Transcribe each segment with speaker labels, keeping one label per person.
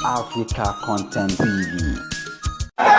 Speaker 1: Africa Content TV.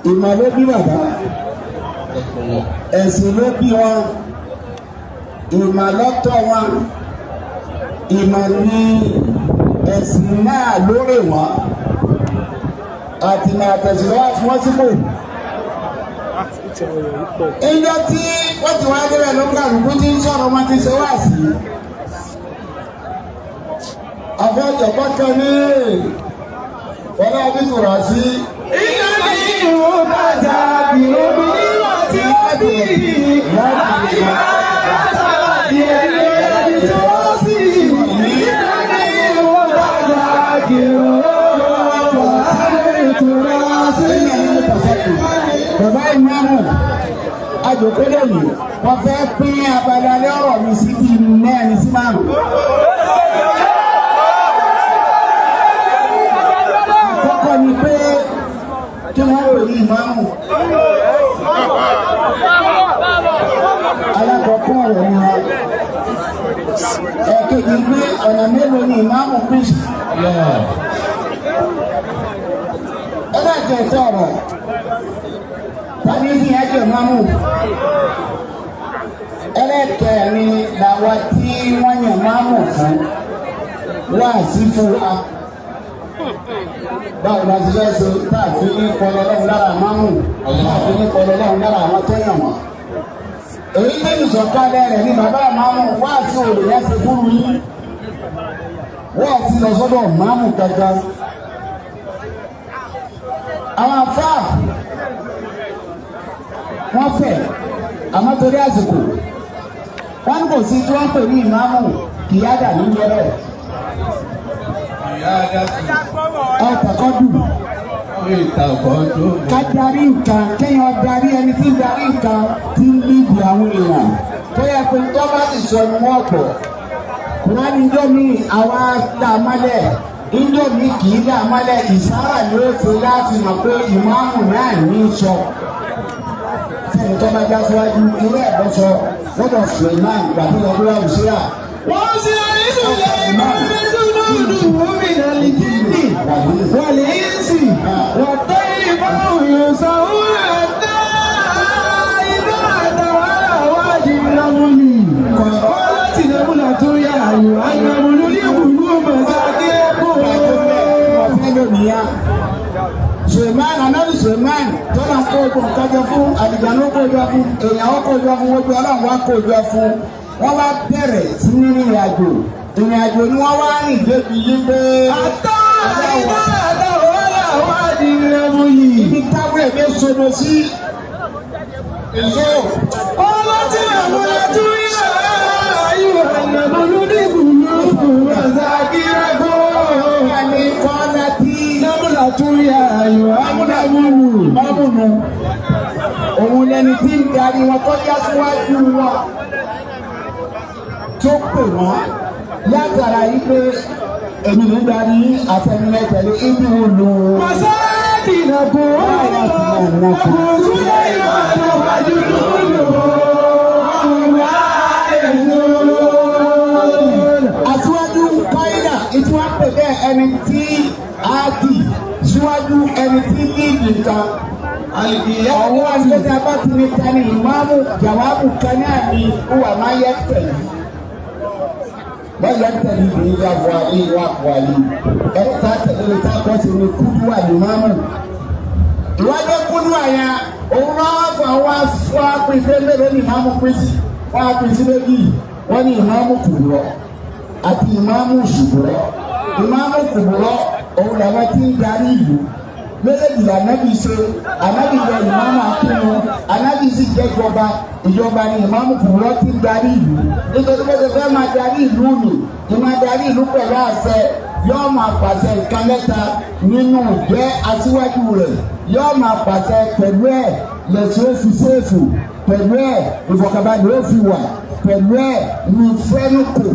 Speaker 2: Ìmọ̀ ló bí bàbá, ẹ̀sìn ló bí wọn, ìmọ̀ lọ́tọ̀ wọn, ìmọ̀ ní ẹ̀sìn náà lórí wọn, àtìmọ̀ àtẹ̀sìn lọ́wọ́ fún wọn sípò. Ìjọ tí wọ́n ti wá débẹ̀ ló ń kàlùkù tí ń sọ̀rọ̀ wọn ti ṣe wá sí. Àfẹ́jọ̀gbọ́n kan ní wọlé abíkùrọ̀ sí. Bàbá ìmáàmù àjòkólé yìí wọ́n fẹ́ pín abala lọ́rọ̀ mi sí bíi mẹ́rin sí márùn-ún. Àkọ́kọ́ ni pé kí wọ́n pè ní ìmáàmù. Alákọ̀ọ́kọ́ ọ̀rọ̀ ni wọn. Ẹ̀kejì pé ọ̀nà mélòó ni ìmáàmù pín sí. Ẹlẹ́kẹ̀ẹ́ta ọ̀rọ̀ tàbí ní ẹjọ́ ìmáàmù. Ẹlẹ́kẹ̀ẹ́rin làwọn tí wọ́n yàn máàmù fún wá sí fún wa. Báwo la ti fẹ́ ṣe tá a fi ní kọlọ lọ́hùn lára máàmù, tá a fi ní kọlọ lọ́hùn lára àwọn tó yàn wọ́n. Èyí tó ń sọ̀kalẹ̀ rẹ̀ ní bàbá ìmáàmù wá sí òòlù yẹn ṣe fúru yín. Wọ́n ti lọ sọ́dọ̀ máàmù gangan. Àwọn afá wọ́n fẹ̀ àmọ́ torí àsìkò wọ́n ní kò sí tí wọ́n ń pè ní ìmáàmù kìyádà ní yẹrẹ. Ọ̀tàkọ́dù ká darí nǹkan kéèyàn darí ẹni tí ń darí nǹkan tí ń líbi àwọn èèyàn tó yẹ pé tó bá sì sọ ni wọ́n gbọ́. Kùránì ńjọ́ mi àwa dà mọ́lẹ̀ ńjọ́ mi kì í dà mọ́lẹ̀ ìsára ni ó ti láti mọ̀ pé ìmáàmù náà ní í sọ. Sẹ́ni tó bá já síwájú ilé ẹ̀kọ́ sọ lọ́dọ̀ Suleiman gbàtí lọ́dún àwùsíà.
Speaker 3: Wọ́n ṣe àìsùnlẹ̀ ìmọ̀lẹ́dúnúdù mìíràn jíìnì wọ̀lẹ̀ ìsì wọ̀tẹ́ ìbáwò sàúrà ẹ̀dá ìdá àtàwọn àwájì lámúlì. Kọ́lá tí lẹ́múlà tó yà àyò àyàmúlú ní ìbùnú mọ̀sáké kó.
Speaker 2: Suleiman anabi Suleiman tọ́lá kó ogun kájọ fún àdìgbàló kó ojú fún èèyàn ó kó ojú fún gbogbo ọlọ́run wá kó ojú fún wọ́n wá bẹ̀rẹ̀ sí ní ìrìn àjò ìrìn àjò ni wọ́n wá rìn débi yí pé.
Speaker 3: Àtọ́ ìdá àtàwọn àwájì lámúlì.
Speaker 2: Ibi táwọn èmi sodo sí èso.
Speaker 3: Kọ́lá tí lẹ́múlà tó yà àyò àyàmúlú ní ìbùnú mọ̀sáké kó.
Speaker 2: Kọ́lá kọ́lá tí.
Speaker 3: Lẹ́múlà tó yà àyò àyàmúlú.
Speaker 2: Mọ́mùnù òun lẹni tí ń darí wọn kọjá síwájú wọn tó pè wọ́n látara yìí pé èmi ló ń darí àtẹnumẹ́tẹ̀lé ibi wo lò ó.
Speaker 3: Masáàkì nàkó nàkó súlẹ̀ ìwàlú àjùlù ọ̀rọ̀
Speaker 2: Aṣíwájú kọ́ídà ìtura pè bẹ́ẹ̀ ẹni tí a dì síwájú ẹni tí ní nìkan. Ọwọ́ àti bá ti ní tani ìmáàmù jàwábù kan náà ni wà máa yẹ tẹ̀lé. Wọ́n yẹ tẹ̀lé ní ìyá buhari wà buhari. Ẹni tá a tẹ̀lé ní tá a kọ́ sí ní kúdú àlùmáàmù. Ìwádìí kúdú àyà òun náà fà wá fún apèsè mélòó ní ìmáàmù pín sí fún apèsè méjì. Wọ́n ní ìmáàmù kùbùrọ̀ àti ìmáàmù ṣùgbọ́n ìmáàmù kùbùrọ̀ òun làwọn tí ń darí ìlú méjèèjì ànábì ṣe ànábì jẹ ìmáàmù akínú ànábì sì jẹ ìjọba ìjọba ni ìmáàmù kùbùrọ̀ tí ń darí ìlú nítorí pé ṣe fẹ́ máa darí ìlú nì ìmáa darí ìlú pẹ̀lú àṣẹ yóò máa pàṣẹ nǹkan mẹ́ta nínú ìjẹ́ aṣíwájú rẹ̀ yóò máa pàṣẹ pẹ̀lú ẹ̀ lẹ̀sìn ó fi ṣéèfù pẹ̀lú ẹ̀ ìfọ̀kànbalẹ̀ ó fi wà pẹ̀lú ẹ̀ ní fẹ́nukù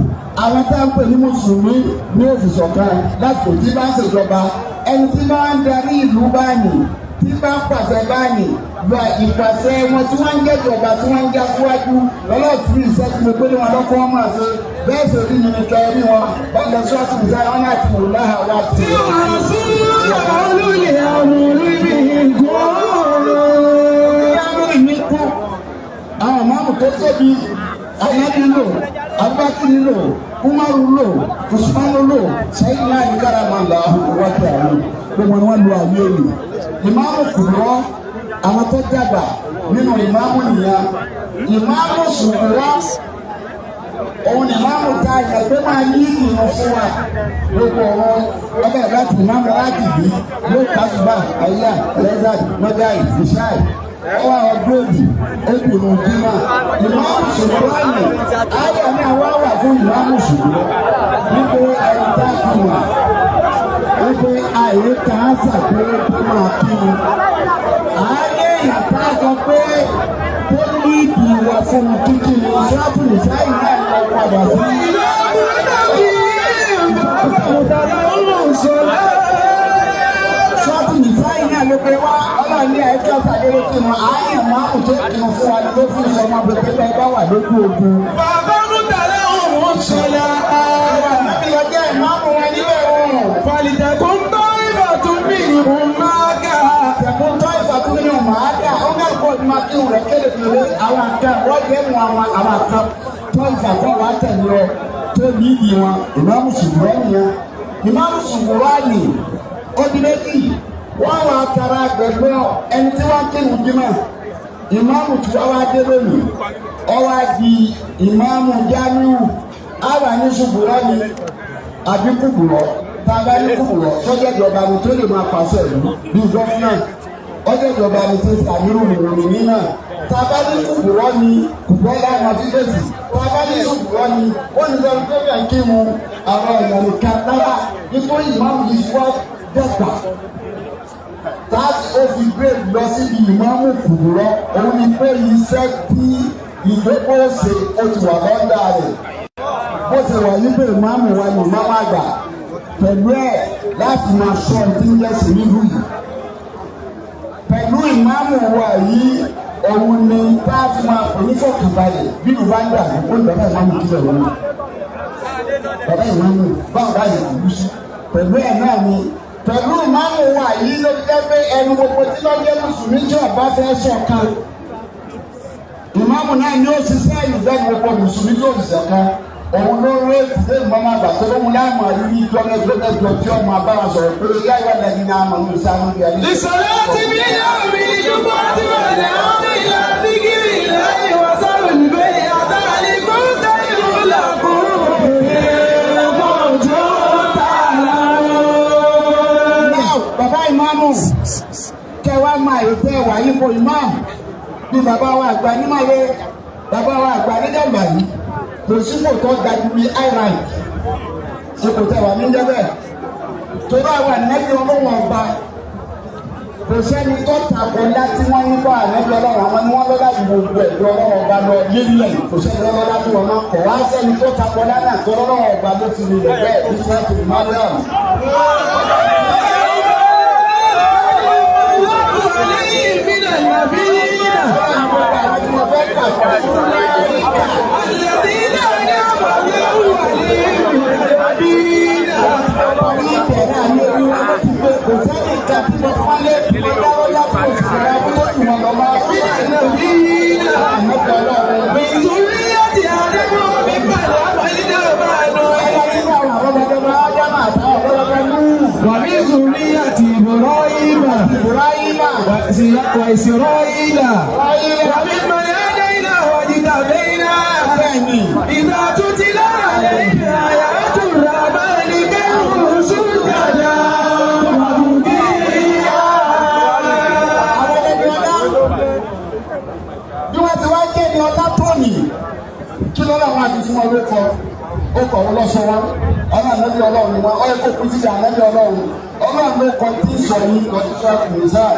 Speaker 2: àwọn tá à ń pè ní mùsùlùmí ní òfìsọ̀kan lásìkò tí bá ń ṣèjọba ẹni tí bá ń darí ìlú báyìí tí bá ń pàṣẹ báyìí gba ìpàṣẹ wọn tí wọ́n ń jẹ́jọba tí wọ́n ń já síwájú lọ́lọ́ọ̀tún iṣẹ́ tí mo gbé wọn lọ́kọ́ wọn máa ṣe bẹ́ẹ̀ sì rí mi ní kẹ́ rí wọn bá lọ sọ́ọ̀tì ìṣẹ́ wọn láti wò láhà wá tì í.
Speaker 3: Olùyẹ̀ àmúrí mi kú.
Speaker 2: Àmúrí mi kú. Àwọn máàmù tó tóbi Ànábì lò, Abubakar lò, Umaru lò, Usmanu lò, sẹ́yìn náà ní karama là wájú àwọn gbogbo ni wọ́n lo àyè èlò. Ìmáàmù kùrọ̀ àwọn tó dàgbà nínú ìmáàmù nìyẹn. Ìmáàmù sùkúrọ̀ òun ni ìmáàmù ta yẹn pé máa yí ìrun fún wa gbogbo ọ̀rọ̀ ọbẹ̀ láti ìmáàmù láti bí yóò kásùbà àyà lẹ́sàd mọ́gáì fìṣáì ọwọ́ àwọn gírèdì obìnrin jimá ìmáàmù ṣùgbọ́n ní ayọ̀ náà wá wà fún ìmáàmù ṣùgbọ́n wípé ẹni tá a fi wà wípé àìrí kan ṣàpé tó máa kí ni àárẹ̀ èèyàn tá a sọ pé tó ní ìwà fún kíkí ni ṣọ́ọ̀bù sáyìn náà lọ padà sí. Ṣọ́ọ̀bù nìsáyìn náà ló pe wá ọlọ́run ní ẹ̀ka ṣàdédé kí wọn àáyàn máa ń tó kí wọn fún wa ló fún ìṣọmọ pẹpẹ bá wà lójú ogun.
Speaker 3: Bàbá Mùtàlá òun ṣọlá.
Speaker 2: Àwọn àmì ọjọ́ ìmáàmù wọn níbẹ̀ wọn.
Speaker 3: Fàlìtẹ̀kùn tó ìbàtún bí ìhùn máa gà.
Speaker 2: Tẹ̀kùn tó ìbàtún bí ìhùn máa gà. Ó ń kọ́ ọdún máa kí òun rẹ̀ kéde pẹ̀lú àwọn àkàn wọ́n jẹ́ mu àwọn àkàn tó ìfàkọ́ wa tẹ̀lé ọ tó nídìí wọn. Ìmáàmù ṣùgbọ́n nìyẹn. Ìmáàmù ṣùgbọ́n ni ó di méjì. Wọ́n wà tara gbẹ̀gbẹ́ ẹni tí wọ́n kírun jímọ̀. Ìmáàmù tí wọ́n wá dé lónìí, ó wá di ìmáàmù Jamiu, àwa ní ṣùgbùrọ̀ ni àbí kùbùrọ̀, tá a bá ní kùbùrọ̀, sọ́jà ìjọba ni tó lè máa pàṣẹ ìlú bíi gọ́fúnà, ọjọ́ ìjọba ni ti sàmírù mùmìnì náà. Tá a bá ní kùbùrọ̀ ni kùbùrọ̀ láwọn fi fèsì, tá a bá ní ṣùgbùrọ̀ ni ó ní sọ pé bẹ́ẹ̀ kí mu àwọn èèyàn nìkan rárá nítorí ìmáàmù yìí wá dẹ́gbà táàtì ó fi gbé lọ síbi ìmáàmù kùbùrọ̀, òun ni pé iṣẹ́ tí ìdókòwò ṣe ó ti wà lọ́dà rẹ̀ bó ṣe wà níbẹ̀ ìmáàmù wa ní ìmáàmù àgbà pẹ̀lú ẹ̀ láti máa sọ ohun tí ń jẹ́sìn nílùú yìí pẹ̀lú ìmáàmù wa yìí òun ni táàtì máa pè ní fọkànbalẹ̀ bí ìlú bá ń dà ó ní bàbá ìmáàmù kílẹ̀ wọn bàbá ìmáàmù báwo bá yẹ kú sí pẹ̀lú ẹ̀ náà ni pẹ̀lú ìmáàmù wa yìí ló jẹ́ pé ẹnu gbogbo tí lọ́jọ́ mùsùlùmí tí ọba fẹ́ ṣọ̀kan ìmáàmù náà ni ó ṣiṣẹ́ ìgbẹ́ni gbogbo mùsùlùmí tí ó ṣọ̀kan òun ló ré ìdílé ìmọ̀mọ́ àgbà tó lóun láàmú àríwí ìjọ mẹ́jọ tí ọmọ abára sọ̀rọ̀ pé yáyọ lẹ́yìn náà mọ̀ ní ìsáná bí ẹni.
Speaker 3: Ìsọ̀lá ti bí yàrá ìjọba ti bẹ̀rẹ̀ àwọn ìlà dígírì lẹ́yìn wàsálù níbẹ̀ àtàlí kó tẹ̀lé lọ́kùnrin kò tó tààlà.
Speaker 2: Now, bàbá ìmáàmù kẹwàá máa yìí tẹ́ wà yípo ìmáàmù bí bàbá wa àgbà nímọ̀lé bàbá wa àgbà nídàgbà yìí kò sí kò tó ga ju bí high rank ṣe kò tẹ́ wà níjẹ́ bẹ́ẹ̀ torí àwọn ànábì ọlọ́wọ́n ọba kò sẹ́ni tó takò láti wọ́n ní bọ́ ànábì ọlọ́wọ́n àwọn ni wọ́n lọ́lá ju gbogbo ẹ̀dọ́ ọlọ́wọ́n ọba lọ lílẹ̀ kò sẹ́ni lọ́lá tí wọ́n máa kọ̀ wá sẹ́ni tó takò lánàá tó ọlọ́wọ́n ọba ló fi lè bẹ́ẹ̀ bí sọ́ọ̀tì Mariam.
Speaker 3: ومن ذرية إبراهيم وإسرائيل وممن هدينا واجتبينا إذا تتلى عليهم آيات الرحمن كانوا سجدا وبكيا.
Speaker 2: Bí wọ́n ti wá jẹ́ ní ọlá tóní kí lọ́la wọn àti fún wọn ló kọ ó kọ̀ wọ́n lọ́sọ wọn ọlọ́run lórí ọlọ́run ni wọn ọ yẹ kó kú títí ànábì ọlọ́run ọlọ́run ló kọ tí sọ yìí lọ sí sọ́ọ̀tù nìsáà.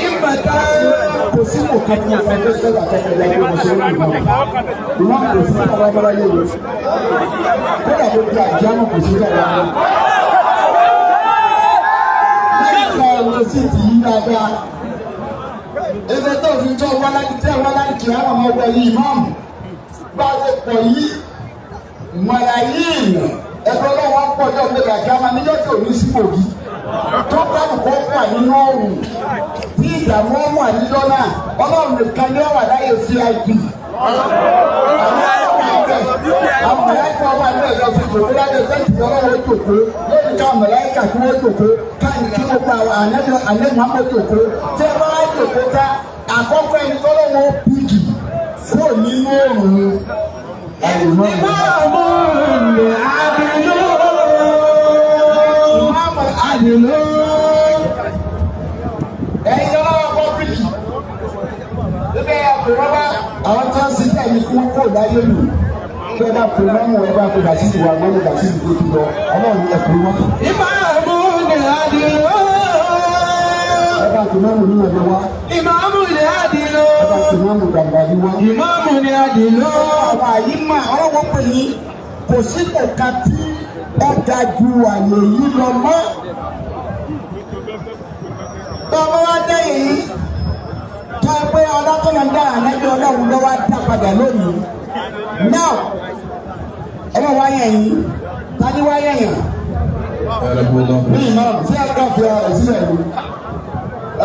Speaker 2: Kò sí kò kan ní ọ̀sán tó ṣẹlẹ̀ àtẹ̀kẹ̀lẹ̀ ẹgbẹ́ mùsùlùmí ìwọ́n kò sí alábọ́lá yé mi kódà tó di àjámọ̀ kò sí alábọ́lá. Lẹ́yìn kan ọ̀rọ̀ sí ti yí dáadáa. Ẹgbẹ́ tó fi jọ wá láti tẹ́ wá láti kì í àwọn ọmọ ọgbẹ́ yìí máàmù. Bá a ti pọ̀ yìí, màláyé èèyàn ẹgbẹ́ ọlọ́wọ́ pọ̀ jọ pé kàkí àmà níjọ́ tí ò ní sí òbí. Tó kálukú wà nínú ọ̀rùn tí ìdààmú ọmọ àníjọ́ náà ọlọ́run nìkan ní ọ̀wà láyé VIP. Àwọn mọ̀láìkà wà ní ẹ̀yọ́ fi jòkó lábẹ́ sẹ́ǹtì ọlọ́run ó jòkó lórí káwọn mọ̀láìkà kí wọ́n jòkó káyìn kí wọ́n gba àwọn ànẹ́mọ̀ àmọ́ jòkó tí ẹ bá wá jòkó ká àkọ́kọ́ ẹni tọ́lọ́wọ́ pìkì kúrò nínú òrùn
Speaker 3: Ìmáàmù àdìlú. Àdìlú.
Speaker 2: Ẹ̀yin ọlọ́wọ́ kọ́ pìkì níbẹ̀ àpèrọ́bá àwọn tí wọ́n ṣiṣẹ́ mi kú kó láyé lù kí ẹ bá pè mọ́mú ẹ bá pè bàtí ìwà mọ́mú bàtí ìwà tó lọ ọlọ́run ẹ pè wọ́n.
Speaker 3: Ìmáàmù àdìlú.
Speaker 2: Ẹ bá tìmọ́mù ní ọjọ́ wa.
Speaker 3: Ìmáàmù ni àdìlú.
Speaker 2: Ẹ bá tìmọ́mù gàmbàdì wa.
Speaker 3: Ìmáàmù ni àdìlú.
Speaker 2: Àwọn àyímọ̀ ọlọ́wọ́ pè ní kò sí kòkà tí ó ga ju àyè yìí lọ mọ́. Tọ́mọ wa dé yìí tó ẹ pé ọlọ́tọ́nà ń dára lẹ́bí ọlọ́run ló wá dá padà lónìí. Now ẹ bá wáyà yìí tani wáyà yẹn? Ní ìmọ̀ tí a kà fi ara sílẹ̀ ni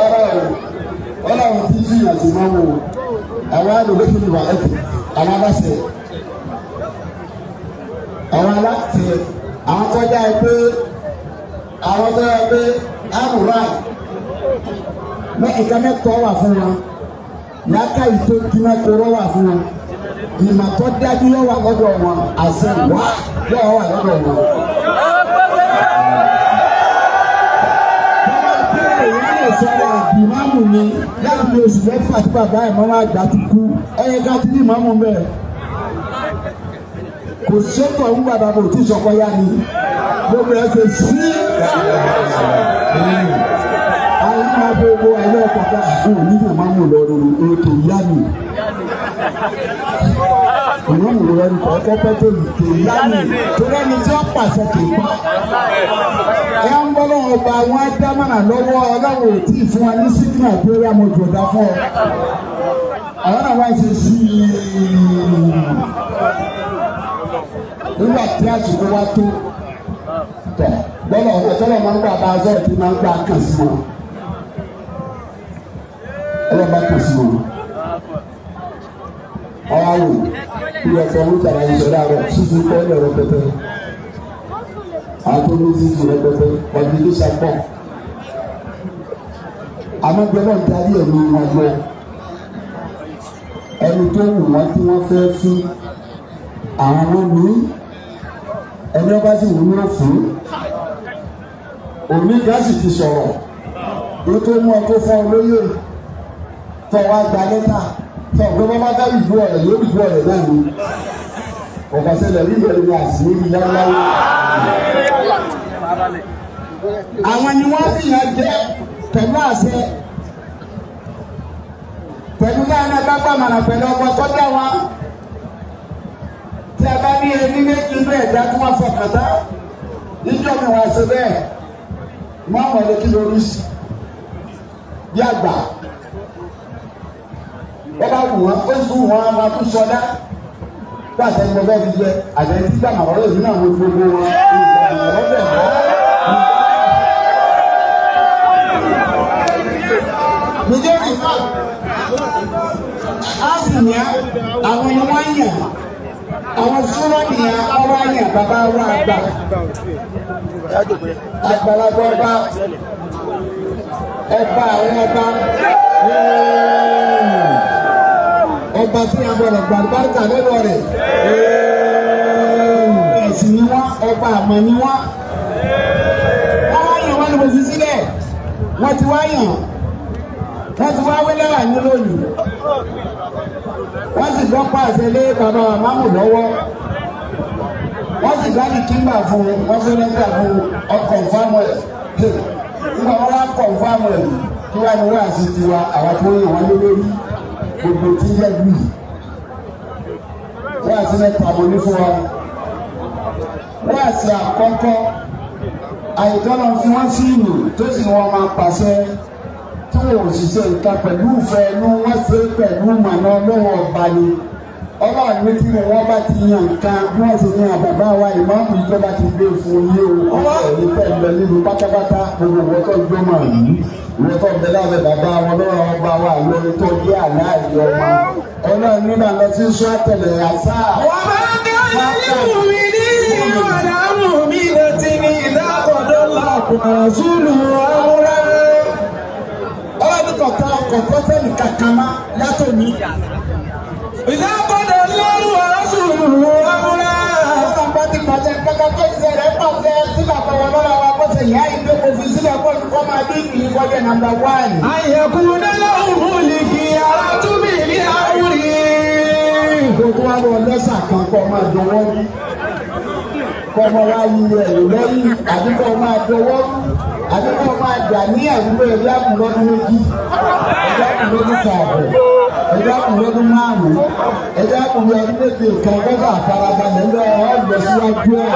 Speaker 2: ara ẹ̀ ọlọ́run tí fi yàn sí máa wò àwọn àlùbẹ́ tó ní wà ẹ̀kẹ́ àwọn aláṣẹ àwọn aláṣẹ àwọn kọjá ẹ pé àwọn tó yẹ pé àmúra mẹ nǹkan mẹ́tọ́ wà fún wọn làákàyè tó dúná koró wà fún wọn ìmọ̀ tó dájú yọ wà lọ́dọ̀ wọn àṣẹ wà yọ wà lọ́dọ̀ wọn. Sọ̀rọ̀ ìmáàmù mi láti fi oṣù mẹ́fà tí bàbá ẹ̀ máa gbà ti kú ẹ̀yẹ ká ti ní ìmáàmù bẹ́ẹ̀. Kò sẹ́tọ̀ ń gbàdá bò tí sọ̀kọ yá ni gbogbo ẹ̀ ṣe sí. Àwọn máa gbogbo ẹ̀yẹ ọkọ̀ ká àwọn onímọ̀ máàmù lọ rọrùn ètò yá ni. Ìmáàmù lọ rọrùn kọ́ pẹ́ tó ètò yá ni torí ẹni tí wọ́n pàṣẹ kì í pa. Ẹ ń bọ́ lọ́wọ́ ọba àwọn adámọ̀nà lọ́wọ́ ọlọ́run ò tí ì fún wa ní sígínà tó yá mo jọ̀dá fún ọ. Àwọn náà wá ṣe sí i. Nígbà tí àsìkò wa tó tọ̀ bọ́lá ọ̀rọ̀ tọ́lọ̀ máa ń gbà bá aṣọ ìtì máa ń gbà kàn sí wọn. Ọlọ́run bá kàn sí wọn. Ọ̀rọ̀ àwò ìwé ẹ̀fọ́ ń tàrà ìṣẹ̀lẹ̀ àárọ̀ sísun kọ́ ní ọ̀rọ̀ pẹpẹ. Àwọn tó ní sísun rẹpẹtẹ ọdún ilé ṣàpọ̀. Àmọ́ bí ọlọ́run darí ẹ̀mí wọn lọ. Ẹni tó wù wọ́n tí wọ́n fẹ́ fún àwọn ló ní ẹni ọba sì wù ní òfin. Òní gáàsì ti sọ̀rọ̀ èyí tó mú ọ tó fọ́ olóyè tó wá gba lẹ́tà tó gbé bá bá dá ìlú ọ̀rẹ́ yóò ìlú ọ̀rẹ́ náà ni ọ̀kọ̀sẹ̀lẹ̀ rí ìlú ní àṣírí láwùláwù. Àwọn ni wọ́n fi hàn jẹ́ pẹ̀lú àṣẹ pẹ̀lú láàrin agbágbàmọ̀nà pẹ̀lú ọgbọ́n tó dá wọn. Tí a bá ní ẹni méjì inú ẹ̀dá tí wọ́n fọkàn tán níjọ́ mi wá ṣe bẹ́ẹ̀ máa mọ̀ lé kí lórí sí bí àgbà wọ́n bá wù wọ́n ó sì wù wọ́n máa tún sọdá bí àtẹnudọ́ bẹ́ẹ̀ fi jẹ àtẹnudọ́ gbà màrọ́ lè nínú àwọn gbogbo wọn ìgbà màrọ́ bẹ̀ wọ́n. Nítorí náà á sì ní àwọn ni wọ́n yàn àwọn súnmọ́ nìyẹn ọwọ́ yàn bàbá wa àgbà àgbàlagbà ọba ọba àwọn ọba ọba tí a gbọ́dọ̀ gbàlúbáríkà lọ́dọ̀ rẹ̀ ẹ̀sìn ni wọ́n ọba àmọ́ ni wọ́n wọ́n wá yàn wọ́n ní mo fi sílẹ̀ wọ́n ti wá yàn wọ́n ti wá wẹ́lẹ́wà ní lónìí wọ́n sì gbọ́ pàṣẹ lé bàbá màmú lọ́wọ́ wọ́n sì gbá ní kíńbà fún un wọ́n fẹ́ lẹ́tà fún ọkọ̀ fáwọn ẹ̀ nígbà wọn wá kọ̀ fáwọn ẹ̀ kí wàá ní wàá sí tiwa àwa tó yàn wọ́n lé lórí gbogbo tí yẹ wù yìí wàá sí mẹ́ta mo ní fún wa wàá sí àkọ́kọ́ àìtọ́nà fún wọn sí ìlú tó sì wọ́n máa pàṣẹ tí wọn ò ṣiṣẹ́ ìka pẹ̀lú ìfẹ́ inú wọ́n ṣe pẹ̀lú màná ọlọ́wọ́ ọba ni ọlọ́run ní tí wọ́n bá ti yan nǹkan bí wọ́n ṣe yan bàbá wa ìmáàmù ìjọba ti gbé fún yín o ọmọ ẹ̀yìn pẹ̀lú nínú pátápátá gbogbo ìwọ tó gbé mọ̀ yìí ìwọ tó bẹ lábẹ́ bàbá wọn lọ́wọ́ ọba wa lórí tó gbé àláàyè ọmọ ọlọ́run nígbà lọ sí sọ àtẹlẹ àṣà.
Speaker 3: Wọ́n máa ń dá nínú mi ní ìwàdà mú mi létí ní ìdákọ̀dọ́ làkùnrin zúlù àwòrán.
Speaker 2: Ọlọ́run kọ̀ọ̀kan kọ̀ọ̀kan sẹ́ni kankan má látòmí.
Speaker 3: Ìdákọ̀dọ̀ lọ́rùn àṣùlù àwòrán.
Speaker 2: Ọlọ́run bá ti pàṣẹ kankan tó ti sẹ̀rẹ̀ pàṣẹ tí bàbá wọn lọ́wọ́ wa kó ṣe ìyá ìgbé kò fi sílẹ̀ kó olùkọ́ máa bí ìlú kọjá nàmbà wán.
Speaker 3: Àyẹ̀kùn lọ́hùn mùlìkì ara túbí ní àwùrí.
Speaker 2: Kó tó wá lọ lẹ́sà kan kọ́ máa dọwọ́ rú. Kọ́ máa wá yí rẹ̀ lẹ́yìn àbí kọ́ máa dọwọ́ rú. Àbí kó máa dà ní àdúgbò ẹ̀dá kùn lọ́dún méjì, ẹ̀dá kùn lọ́dún kààbọ̀, ẹ̀dá kùn lọ́dún márùn-ún, ẹ̀dá kùn lọ́dún méje kan gbọ́dọ̀ àfarabalẹ̀ lọ́wọ́ ọ̀gbẹ́ síwájú ẹ̀.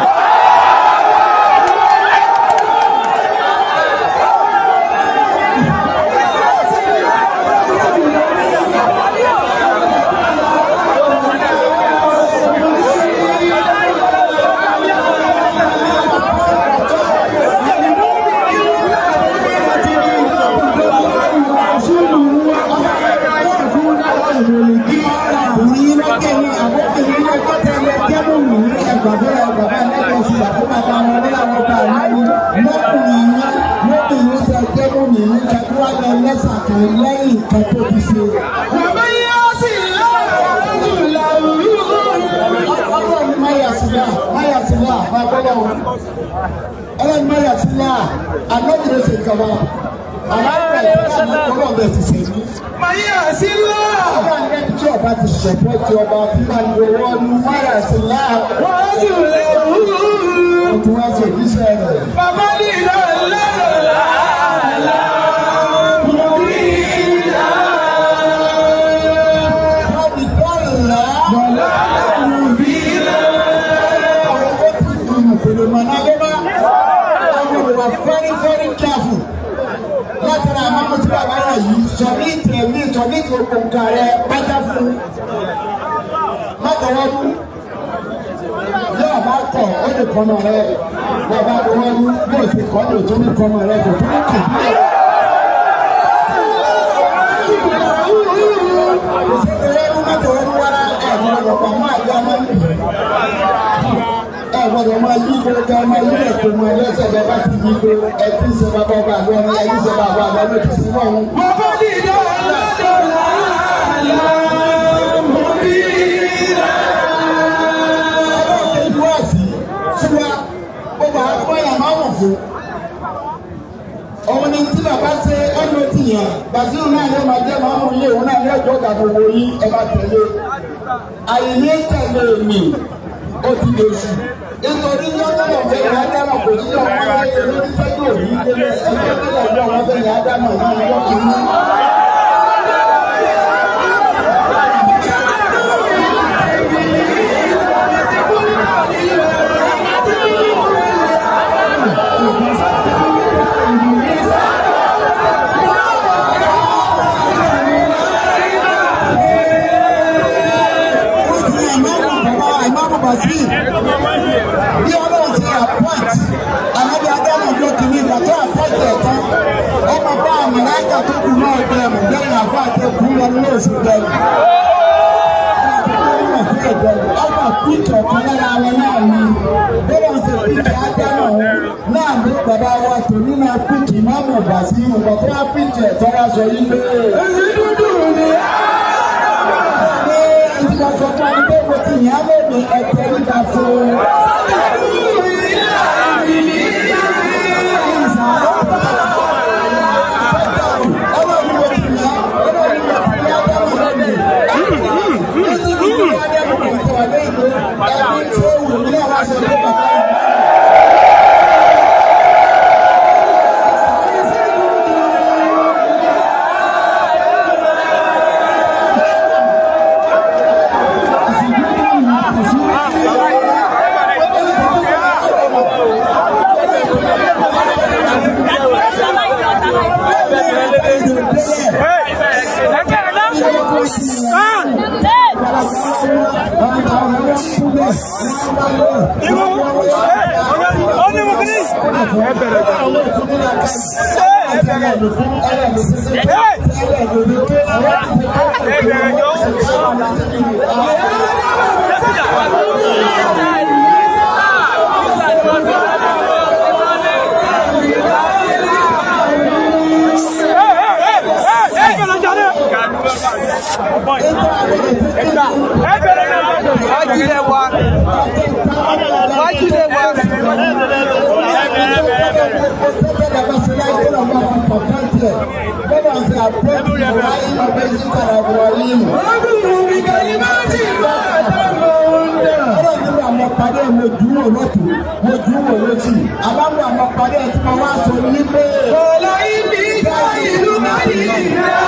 Speaker 2: Nígbà mo parí ẹ̀ mo dúró lọ́tù, mo dúró lọ́tì. Àbábọ̀ àmọ́ parí ẹ̀ tí mo wá sọ ní pé.
Speaker 3: Kọ̀lá ìdí ká ìlú Mali náà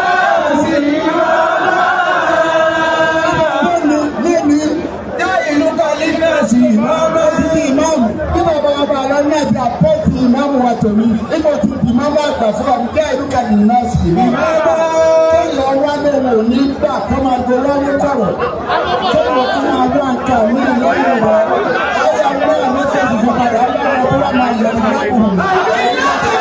Speaker 3: sí ìmọ̀lá.
Speaker 2: Lónìí,
Speaker 3: Dá ìlú Kálí náà sí ìmọ̀lá.
Speaker 2: sí ìmáàmù bí bàbá wa bá lọ ní àti àpọ́tì ìmáàmù wa tòmí nígbà tí ìmáàmù àgbà fún wa jẹ́ ìlú kan ní nọ́ọ̀sì ìmáàmù. Kéèyàn wá lóhùn òní gbà kó máa gbé lọ́wọ́ kọ̀rọ̀ kéèyàn kó máa wá nǹkan mí lọ́wọ́ rẹ̀ ọ̀yà náà mẹ́sẹ̀jì fún padà ọlọ́run tó wà máa yọ ní lákùnrin.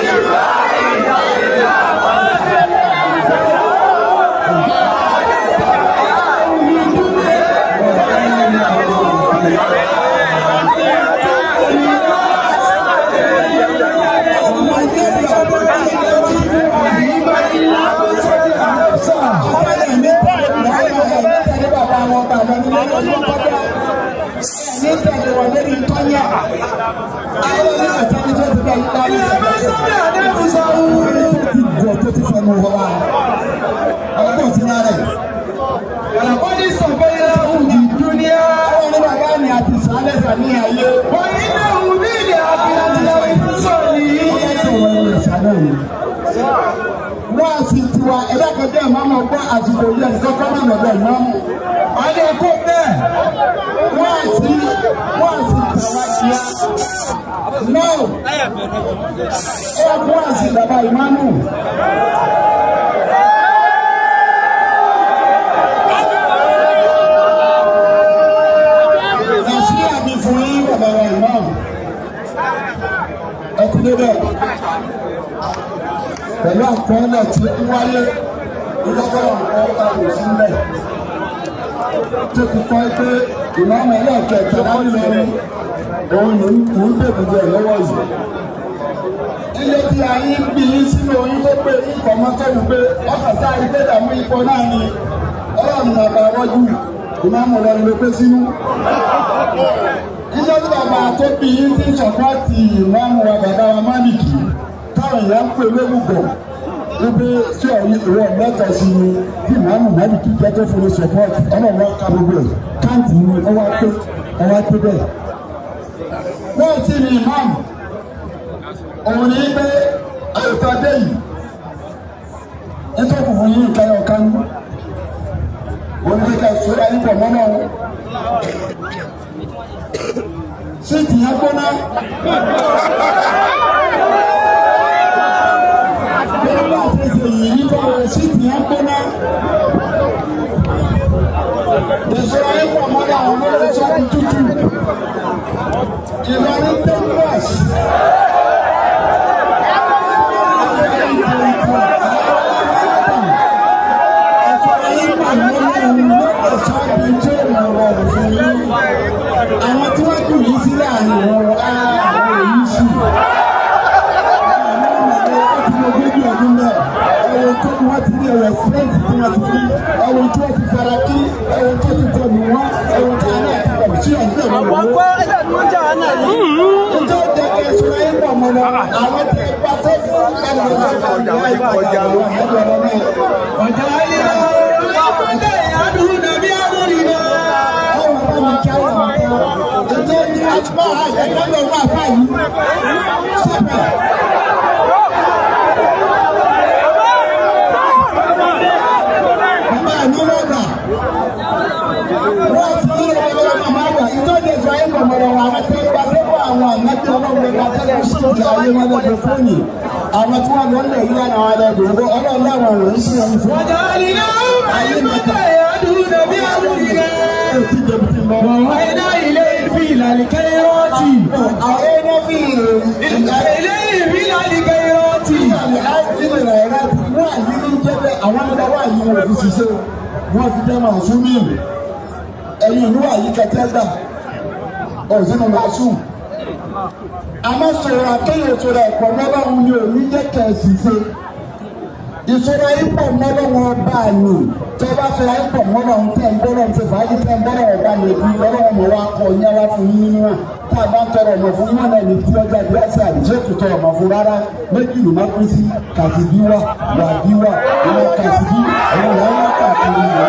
Speaker 3: Wàlàkọ́dí sọ̀fẹ́ ìlàhùn ìdúnyà. Wọ́n iná òun bí ilẹ̀ àfihàn ti lọ ìfúnṣọ̀ nìyí.
Speaker 2: Wọ́n á sì tiwa ẹ̀dá kan jẹ́ ìmáàmù ọgbọ́n àsìkò yẹn nǹkan kọ́ máa lọ́dọ̀ ìmáàmù.
Speaker 3: Wọ́n lè kó bẹ́ẹ̀.
Speaker 2: Wọ́n á sì tàwa kíá. Náà ẹ kú àsì bàbá ìmáàmù. Nàìjíríà mi fún yín bàbá wa ìmáàmù. Ẹ kú débẹ̀. Pẹ̀lú àkọọ́lẹ̀ tí ó wáyé ìjọba ọ̀pọ̀ ọ̀rọ̀ sílẹ̀ tó ti kọ́ pé ìmáàmù ẹlẹ́ẹ̀kẹta lọ́rin òun ní ń bèbè jẹ lọ́wọ́ yìí. Ilé tí a yín bí yín sínú oyún tó pé ikọ̀ mọ́tẹ́nu pé ọkàn sáà ilé ìdààmú ipò náà ni ọlọ́run àgbà rọ́jú ìmáàmù lọ́rin ló pé sínú. Ilé tí bàbá tó bí yín ti ń sọ̀pọ́tì ìmáàmù wa bàbá wa Málìkì táwọn èèyàn ń pè lórúkọ wípé tí ọ̀rí ìwọ mẹ́ta sí ni bí ìmáàmù Málìkì jẹ́ tó fún mi support ọlọ́run wa ká gbogbo ẹ̀ káàntì ni ọwọ́ pé ọwọ́ pé bẹ́ẹ̀. Bẹ́ẹ̀ sì ni ìmáàmù òun ní pé àyùtọ̀ dé yìí nítorí fún yín ìkẹyọ̀ ọ̀kan òun ní ká sọ́ra yín pọ̀ mọ́nà o. Síìtì yẹn gbóná. Bẹ́ẹ̀ bá ṣe ṣe yìí kọ́ síìtì yẹn gbóná. Ìṣòro yín pọ̀ mọ́nà àwọn olórí sọ́ọ̀bù tútù. Ìlọrin Texas. Àwọn tí wọ́n kù yìí sí láàrin ọ̀rọ̀ àwọn èyí sí. Àwọn ọmọdé wọ́n ti lọ gbójú ọdún náà. Ẹ̀wọ̀n tó wọ́n ti ní ẹ̀wọ̀n fúrẹ́ǹtì tí wọ́n ti ní. Ẹ̀wọ̀n tí wọ́n ti fara kí. Ẹ̀wọ̀n tó ti kọlù wọ́n. Ẹ̀wọ̀n tí wọ́n náà ti kọlù sí ọ̀dún náà.
Speaker 4: Àwọn akọ́ ẹ̀dá ni wọ́n jà wá náà yìí.
Speaker 2: Ìjọ jẹ́kẹ́ ìṣúra yín pọ̀ mọ́ lọ. Àwọn tí ẹ bá fẹ́ fún
Speaker 3: Ọjà ilé ọ̀rọ̀ ìyàdúró bí àrùn náà.
Speaker 2: Àwọn tí wọ́n lọ lẹ̀ yí lánàá wọn lẹ́dùn ún ọlọ́run láwọn ọ̀rọ̀ ń sìn ọ̀hún fún.
Speaker 3: Ọjà ilé ọ̀rọ̀ ìyàdúró bí àrùn náà. Wọ̀nyí ilé ìfi ìlàlí kẹ́rọ́ọ̀tì.
Speaker 2: Àwọn ẹni fi
Speaker 3: Ilé ìfi ìlàlí kẹ́rọ́ọ̀tì.
Speaker 2: Wọ́n fi jẹ́ màsúmí ẹ̀yìn ìlú àyíkẹ́tẹ́ gbà ọ̀sìn màsúm. Àmọ́ sọ̀rọ̀ àkéyè sọ̀rọ̀ ẹ̀kọ́ mọ́lọ́run ni òní jẹ́ kẹ̀sì ṣe. Ìṣòro ipò mọ́lọ́run ọba àlò tó bá fẹ́ ipò mọ́lọ́run tẹ̀ ń bọ́lọ́run ṣe fàájì tẹ̀ ń bọ́lọ́run ọba lè fi ọlọ́run mọ̀ wá kọ yẹn wá fún yín nínú wa. Tá a bá ń tọrọ ọmọ fún yín náà ní tí ọjà bí ọ̀sẹ̀ àdìsẹ́ kò tọrọ ọmọ fún rárá méjì ló má pín sí kàṣíbí wà wàbí wà ìwọ kàṣíbí àwọn ìyá wọn kàkiri ìwọ.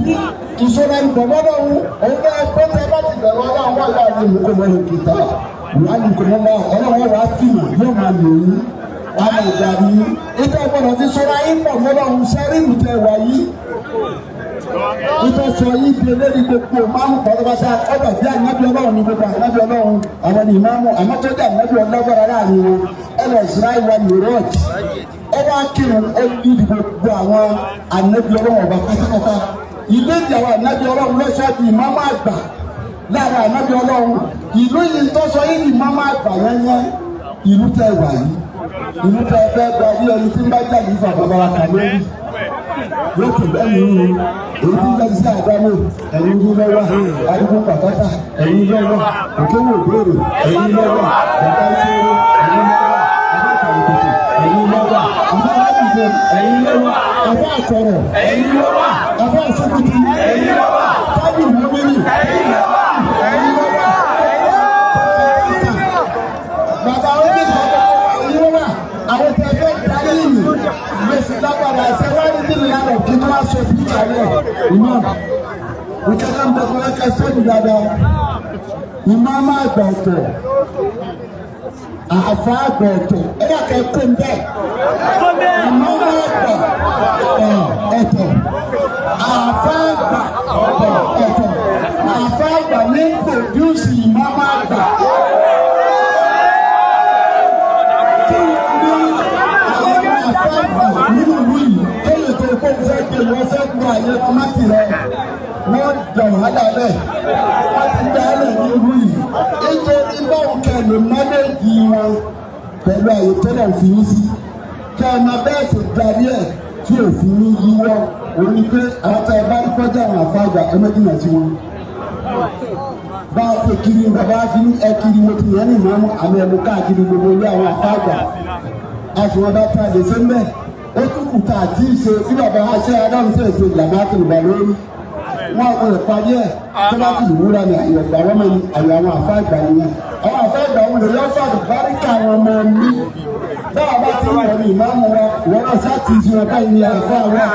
Speaker 2: Bí ìṣọ́ra ìgbọ̀mọ́dọ̀ ń òun bẹ́ẹ̀ pé tẹ́ bá ti bẹ̀rù ọlọ́run wà láàrin ìlú kò mọ òkìtà ìwádìí kò mọ ọlọ́run wà á fìmọ̀ yóò máa lò yín wà á lè dàbí yín. Ìtọ́ gbọ́dọ̀ ti ṣọ́ra ìpọ̀ mọ́lọ́run sẹ́rí ìlú wà yìí. Ìtọ́ sọ yìí di eléyìí gbogbo máàmù pátápátá ọ̀dọ̀ bí ànábì ọlọ́run ní gbogbo ànábì ọlọ́run àwọn ní ìmáàmù àmọ́ tó jẹ́ ànábì ọlọ́gbọ́ra láàrin wọn ẹlọ Israẹli wa nìrọ́ọ̀tì ẹ wá kírun ó ní gbogbo àwọn ànábì ọlọ́run ọba pátápátá ìlú ìdí àwọn ànábì ọlọ́run lọ́sọ̀ di ìmáàmù àgbà láàrin ànábì ọlọ́run ìlú yìí tó sọ yìí di ìmáàmù àgbà yẹnyẹn ìlú tẹ wà yìí ìlú tẹ fẹ́ gba bí ẹni tí ń bá jáde ìfà bàbá wa kà lórí yóò tó bẹ́ẹ̀ ní ìlú èyí tí ń jáde sí àdámò ẹ̀yìn yìí lọ́wọ́ adigun pàtàkì ẹ̀yìn lọ́wọ́ òkèwò òbéèrè ẹ̀yìn lọ́wọ́ bàbá ìṣòro ẹ̀yìn lọ́wọ́ àbá ẹ̀yìn lọ́wọ́ àbá àdìgbò ẹ̀yìn lọ́wọ́ àbá àkọ̀rọ̀ ẹ̀yìn lọ́wọ́ àbá àsopìtì ẹ̀yìn lọ́wọ́ tábìlì mọ́mìnì ẹ̀yìn lọ́wọ́ ẹ̀yìn lọ́wọ́ bàbá onígbà ẹ̀yìn lọ́wọ́ àwọn tẹ̀ fẹ́ darí ìlú gbèsè lágbára ẹsẹ̀ wá ní nílùú yàrá kí wọ́n aṣọ ìfúnjà rẹ̀ ìmọ̀ ìkẹ́kẹ́ ń bẹ fún ẹ̀ka sọ́ọ̀dù dáadáa ìmọ̀ máa gbà ọ̀tọ̀ àfa àgbà ọ̀tọ̀ ẹ̀dá kẹ́kọ̀ọ́ ń bẹ̀ ìmọ̀ máa gbà ọ̀tọ̀ àfa àgbà ọ̀tọ̀ àfa àgbà ní pòdúsì ìmọ̀ máa gbà. Nínú ìlú yìí kéye tó kó fẹ́ gbé wọ́n fẹ́ gba àyè kọ́mátì rẹ̀ wọ́n dàn wàhálà lẹ̀ wọ́n ti dá lẹ̀ ní ìlú yìí nítorí báwo kẹ́ lè mánéèjì wọn pẹ̀lú àyè tẹ́lẹ̀ fi yín sí kẹ́ ẹ máa bẹ́ẹ̀ sì darí ẹ̀ tí òfin ní yíwọ́ òun ni pé àwọn tá ẹ bá ń kọjá àwọn àfáàgbà ẹ méjìlá sí wọn. Bá a ti kiri bàbá fi ní ẹ kiri mo ti yẹn ní ìmọ̀ọ́mú àmì ẹ̀mú káàkiri gbogbo ilé àwọn àfáàgbà àṣùwọ̀n bá ta lè ṣe ń bẹ́ẹ̀ ó tún kù tá àti ìṣe bí bàbá ṣe adáhùn ṣe ṣe ìjàmbá tó lè bà lórí wọn kò lè parí ẹ tó bá ti wúra ní àyè ọgbà wọn mọ ní àyè àwọn àfa ìgbà nìyẹn àwọn àfa ìgbà wọn lè yọ fàdù báríkà àwọn ọmọ mi báwa bá ti wọ ní ìmáàmù wa ìwọ náà sá ti ṣe wọn báyìí ní àfa wa.